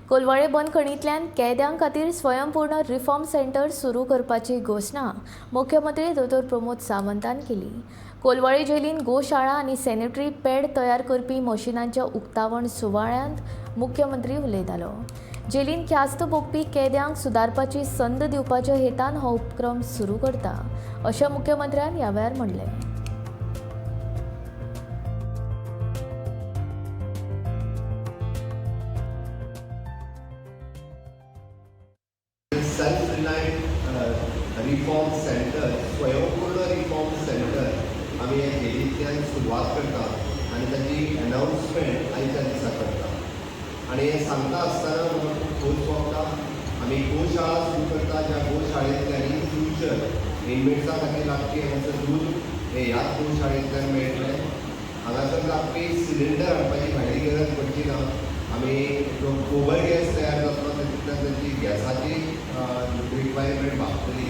कोलवाळे बंदखणींतल्यान कैद्यां खातीर स्वयंपूर्ण रिफॉर्म सेंटर सुरू करपाची घोशणा मुख्यमंत्री दोतोर प्रमोद सावंतान केली. कोलवाळे जेलीन गोशाळा आनी सॅनिटरी पॅड तयार करपी मशिनांच्या उक्तावण सुवाळ्यांत मुख्यमंत्री उलयतालो. जेलीन ख्यास्त भोगपी कैद्यांक सुदारपाची संद दिवपाच्या हेतान हो उपक्रम सुरू करता, अशें मुख्यमंत्र्यान ह्या वेळार म्हणलें. सेल्फ रिलायंट रिफॉर्म सेंटर, स्वयंपूर्ण रिफॉर्म सेंटर आमी ह्या जेलींतल्यान सुरवात करता आनी ताची अनावन्समेंट आयच्या दिसा करता. आनी हें सांगता आसतना म्हाका खूब खोस भोगता. आमी गोशाळा सुरू करता, ज्या गोशाळेंतल्यान इन फ्युचर इनमेट्सां खातीर लागपी हांगासर दूद हें ह्याच गोशाळेंतल्यान मेळटलें. हांगासर लागपी सिलिंडर हाडपाची भायली गरज पडची ना. आमी जो गोबर गॅस तयार जातलो, तातूंतल्यान तांची गॅसाची रिक्वायरमेंट भागतली.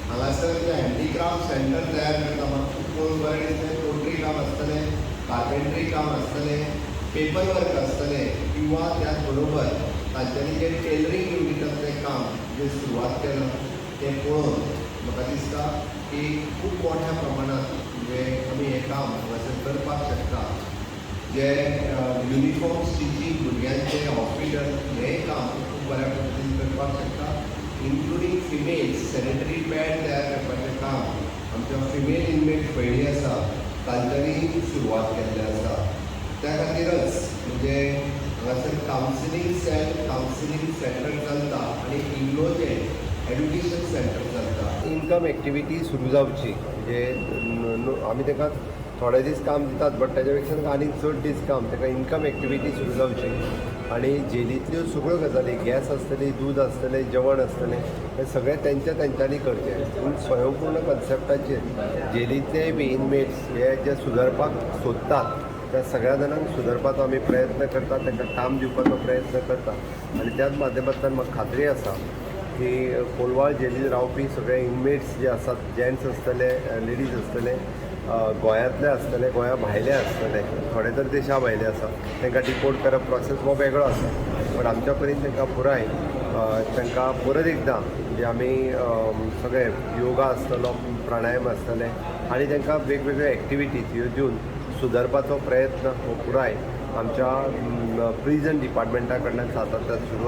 हांगासर जे हँडीक्राफ्ट सेंटर तयार करता, म्हाका खूब पळोवन बरें दिसलें. पोल्ट्री काम आसतलें, कार्पेंट्री काम आसतलें, पेपर वर्क आसतलें किंवा त्याच बरोबर तांच्यांनी जें टेलरींग युनिटांतलें काम जें सुरवात केलां, तें पळोवन म्हाका दिसता की खूब मोठ्या प्रमाणांत म्हणजे आमी हें काम हांगासर करपाक शकता. जे युनिफॉर्म स्टिचींग, भुरग्यांचें हॉस्पिटल, हेंय काम खूब बऱ्या पद्दतीन करपाक शकता. इन्क्लुडींग फिमेल्स सॅनिटरी पॅड तयार करपाचें काम आमच्या फिमेल इनमेट्स पयलीं आसा तांच्यांनी सुरवात केल्लें आसा. त्या खातीरच म्हणजे हांगासर कावन्सिलींग सेल, कावन्सिलींग सेंटर चलता आनी इग्नोचें एड्युकेशन सेंटर चलता. इन्कम एक्टिविटी सुरू जावची, म्हणजे आमी ताका थोडे दीस काम दितात, बट ताच्या पेक्षा ताका आनीक चड दीस काम, ताका इन्कम एक्टिविटी सुरू जावची आनी जेलींतल्यो सगळ्यो गजाली, गॅस आसतली, दूद आसतलें, जेवण आसतलें, हें सगळें तेंच्या तेंच्यांनी करचें. पूण स्वयंपूर्ण कन्सेप्टाचेर जेलींतले बी इनमेट्स हे जे सुदारपाक सोदतात, त्या सगळ्या जाणांक सुदारपाचो आमी प्रयत्न करतात, तांकां काम दिवपाचो प्रयत्न करता. आनी त्याच माध्यमांतल्यान म्हाका खात्री आसा की कोलवाळ जेलीन रावपी सगळे इनमेट्स जे आसात, जेंट्स आसतले, लेडीज आसतले, गोंयांतले आसतले, गोंया भायले आसतले, थोडे तर देशा भायले आसा, तांकां डिपोर्ट करप प्रोसेस हो वेगळो आसा, पण आमच्या परीन तांकां पुराय तांकां परत एकदां म्हणजे आमी सगळे योगा आसतलो, प्राणायाम आसतले आनी तांकां वेगवेगळ्यो एक्टिविटीज ह्यो दिवन सुदारपाचो प्रयत्न हो पुराय आमच्या प्रिजन डिपार्टमेंटा कडल्यान सातत्यान सुरू आसा.